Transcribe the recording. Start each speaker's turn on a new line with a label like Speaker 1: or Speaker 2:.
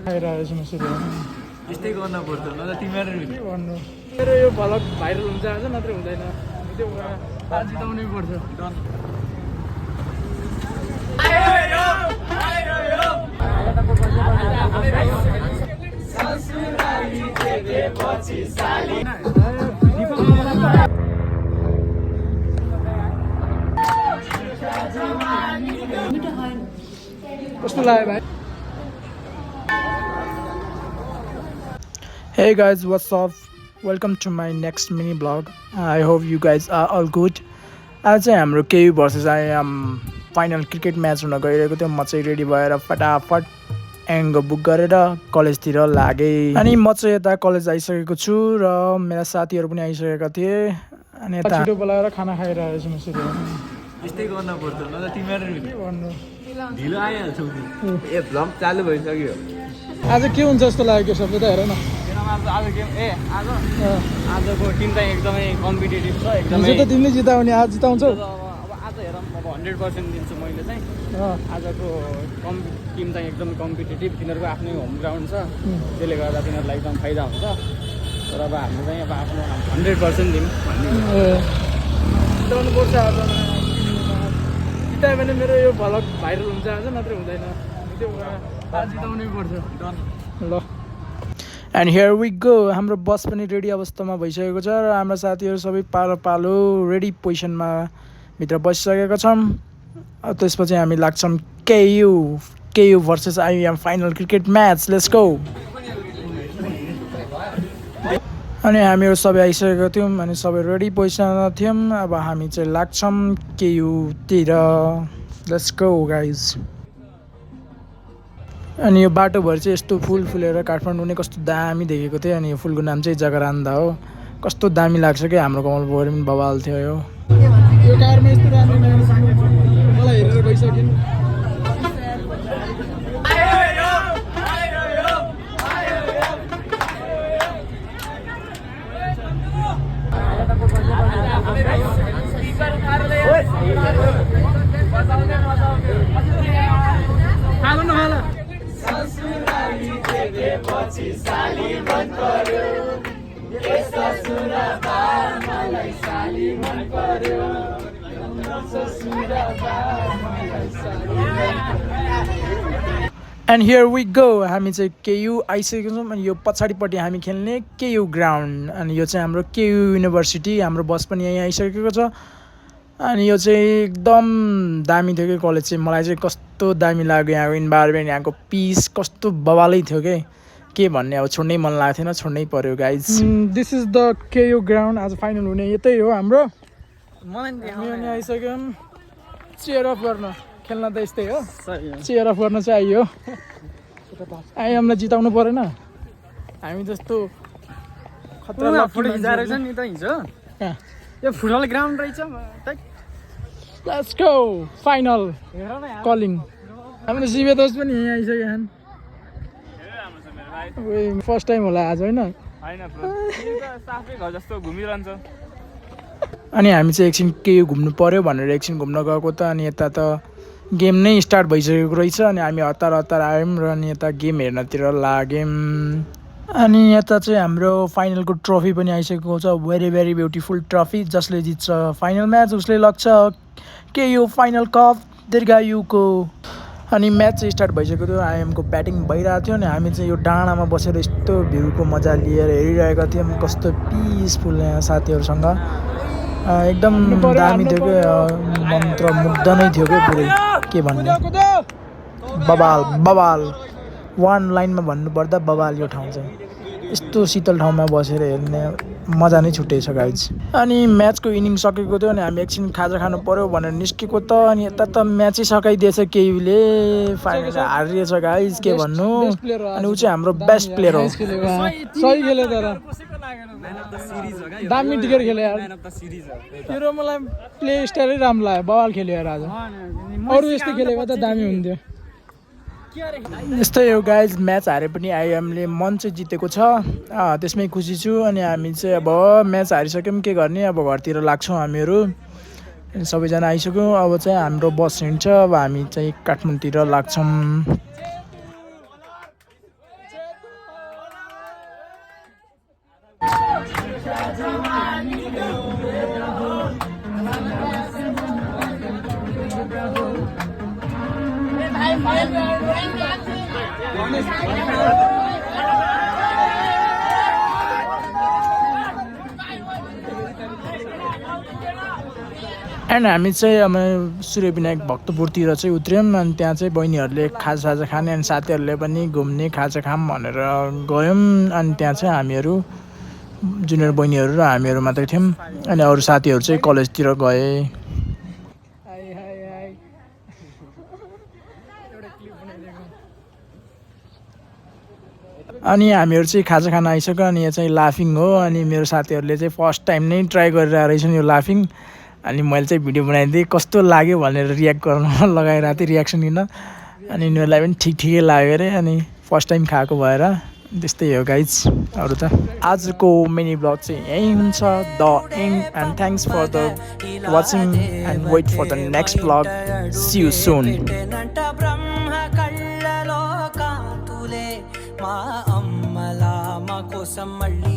Speaker 1: आइरहेको छु म सिधै
Speaker 2: यस्तै गर्न पर्छ न त तिमीहरू
Speaker 1: के भन्नु मेरो यो भ्लग भाइरल हुन्छ आज नत्र हुँदैन त्यो आज जिताउनै पर्छ कस्तो लाग्यो भाइ Hey guys, what's up? Welcome to my next mini vlog. I hope you guys are all good. आज चाहिँ हाम्रो KU versus final cricket match हुन गइरहेको थियो। म चाहिँ रेडी भएर फटाफट एङ्गो बुक गरेर कलेजतिर लागेँ। अनि म चाहिँ यता कलेज आइसकेको छु र मेरा साथीहरू पनि आइसकेका थिए। अनि यता छिटो बोलाएर खाना खाइरहेको छु म सिधै
Speaker 2: यस्तै गर्न पर्छ न त तिमीहरू
Speaker 1: के भन्नु
Speaker 2: ढिलो आइहाल्छौ नि ए भ्लग चालु भइसक्यो
Speaker 1: आज के हुन्छ जस्तो लाग्यो सबै त हेर न
Speaker 2: आज गेम आजको टिम चाहिँ एकदमै कम्पिटेटिभ छ
Speaker 1: हिजो त तिमीले जिताउने आज जिताउँछौ
Speaker 2: अब आज हेरौँ अब 100% दिन्छु मैले चाहिँ आजको टिम चाहिँ एकदमै कम्पिटेटिभ तिनीहरूको आफ्नै होम ग्राउन्ड छ त्यसले गर्दा तिनीहरूलाई एकदम फाइदा हुन्छ तर अब हामीले चाहिँ अब आफ्नो 100% दिउँ जिताउनुपर्छ आज जितायो भने मेरो यो भ्लग भाइरल हुन्छ आज नत्र हुँदैन त्यो आज जिताउनै पर्छ
Speaker 1: law and here we go हाम्रो बस पनि रेडी अवस्थामा भइसकेको छ र हाम्रो साथीहरू सबै पालो पालो रेडी पोजिसनमा भित्र बसिसकेका छौँ त्यसपछि हामी लाग्छौँ KU versus I'm final cricket match let's go अनि हामीहरू सबै आइसकेका थियौँ अनि सबै रेडी पोजिसनमा थियौँ अब हामी चाहिँ लाग्छौँ केयुतिर लेट्स गो गाइज अनि यो बाटोभरि चाहिँ यस्तो फुल फुलेर काठमाडौँ नै कस्तो दामी देखेको थियो अनि यो फुलको नाम चाहिँ जगरान्धा हो कस्तो दामी लाग्छ कि हाम्रो कमल पोखरी पनि बवाल थियो यो कारमा यस्तो राम्रो मलाई हेरेर गइसक्यो एन्ड हियर वी गो हामी चाहिँ केयु आइसकेको छौँ अनि यो पछाडिपट्टि हामी खेल्ने केयु ग्राउन्ड अनि यो चाहिँ हाम्रो केयु युनिभर्सिटी हाम्रो बस पनि यहीँ आइसकेको छ अनि यो चाहिँ एकदम दामी थियो कि कलेज चाहिँ मलाई चाहिँ कस्तो दामी लाग्यो यहाँको इन्भाइरोमेन्ट यहाँको पिस कस्तो बवालै थियो के भन्ने अब छोड्नै मन लागेको थिएन छोड्नै पर्यो guys this is the KU ground आज फाइनल हुने यतै हो हाम्रो अनि आइसक्यौँ चेयर अफ गर्न खेल्न त यस्तै हो चेयर अफ गर्न चाहिँ आइयो आइएमलाई जिताउनु परेन हामी जस्तो खतरा
Speaker 2: रहेछ नि त हिजो यो फुटबल ग्राउन्ड रहेछ
Speaker 1: लेट्स गो फाइनल कलिङ हाम्रो शिवे दोस्त पनि यहीँ आइसकेका छन् फर्स्ट टाइम होला आज होइन अनि हामी चाहिँ एकछिन केही घुम्नु पर्यो भनेर एकछिन घुम्न गएको त अनि यता त गेम नै स्टार्ट भइसकेको रहेछ अनि हामी हतार आयौँ र अनि यता गेम हेर्नतिर लाग्यौँ अनि यता चाहिँ हाम्रो फाइनलको ट्रफी पनि आइसकेको छ भेरी भेरी ब्युटिफुल ट्रफी जसले जित्छ फाइनल म्याच उसले लाग्छ केयु फाइनल कप दीर्घायुको अनि म्याच चाहिँ स्टार्ट भइसकेको थियो आइएमको ब्याटिङ भइरहेको थियो अनि हामी चाहिँ यो डाँडामा बसेर यस्तो भ्यूको मजा लिएर हेरिरहेका थियौँ कस्तो पिसफुल यहाँ साथीहरूसँग एकदम दामी थियो कि मन्त्र मुग्ध नै थियो कि पुरै के भन्ने बबाल वान लाइनमा भन्नुपर्दा बबाल यो ठाउँ चाहिँ यस्तो शीतल ठाउँमा बसेर हेर्ने मजा नै छुट्टै छ गाइज अनि म्याचको इनिङ सकेको थियो अनि हामी एकछिन खाजा खानु पर्यो भनेर निस्केको त अनि यता त म्याचै सकाइदिएछ केयुले फाइनल हारिएछ गाइज के भन्नु अनि ऊ चाहिँ हाम्रो बेस्ट प्लेयर हो सही खेल्यो तर दामी टिकट खेल्यो यार तेरो मलाई प्ले स्टाइलै राम्रो लाग्यो बवाल खेल्यो यार आज अरू यस्तो खेलेको त दामी हुन्थ्यो यस्तै हो गाइज म्याच हारे पनि आइएमले मन चाहिँ जितेको छ त्यसमै खुसी छु अनि हामी चाहिँ अब म्याच हारिसक्यौँ के गर्ने अब घरतिर लाग्छौँ हामीहरू सबैजना आइसक्यौँ अब चाहिँ हाम्रो बस हिँड्छ अब हामी चाहिँ काठमाडौँतिर लाग्छौँ एन्ड हामी चाहिँ अब सूर्यविनायक भक्तपुरतिर चाहिँ उत्रयौँ अनि त्यहाँ चाहिँ बहिनीहरूले खाजासाजा खाने अनि साथीहरूले पनि घुम्ने खाजा खाम भनेर गयौँ अनि त्यहाँ चाहिँ हामीहरू जुनियर बहिनीहरू र हामीहरू मात्रै थियौँ अनि अरू साथीहरू चाहिँ कलेजतिर गए अनि हामीहरू चाहिँ खाजा खान आइसक्यो अनि यहाँ चाहिँ लाफिङ हो अनि मेरो साथीहरूले चाहिँ फर्स्ट टाइम नै ट्राई गरेर रहेछन् यो लाफिङ अनि मैले चाहिँ भिडियो बनाइदिएँ कस्तो लाग्यो भनेर रियाक्ट गर्न लगाइरहेको थिएँ रियाक्सन दिन अनि यिनीहरूलाई पनि ठिकै लाग्यो अरे अनि फर्स्ट टाइम खाएको भएर त्यस्तै हो गाइज अरू त आजको मिनी ब्लग चाहिँ यहीँ हुन्छ the end and thanks for the watching and wait for the next vlog see you soon
Speaker 3: మా అమ్మలా మా కోసం మళ్ళీ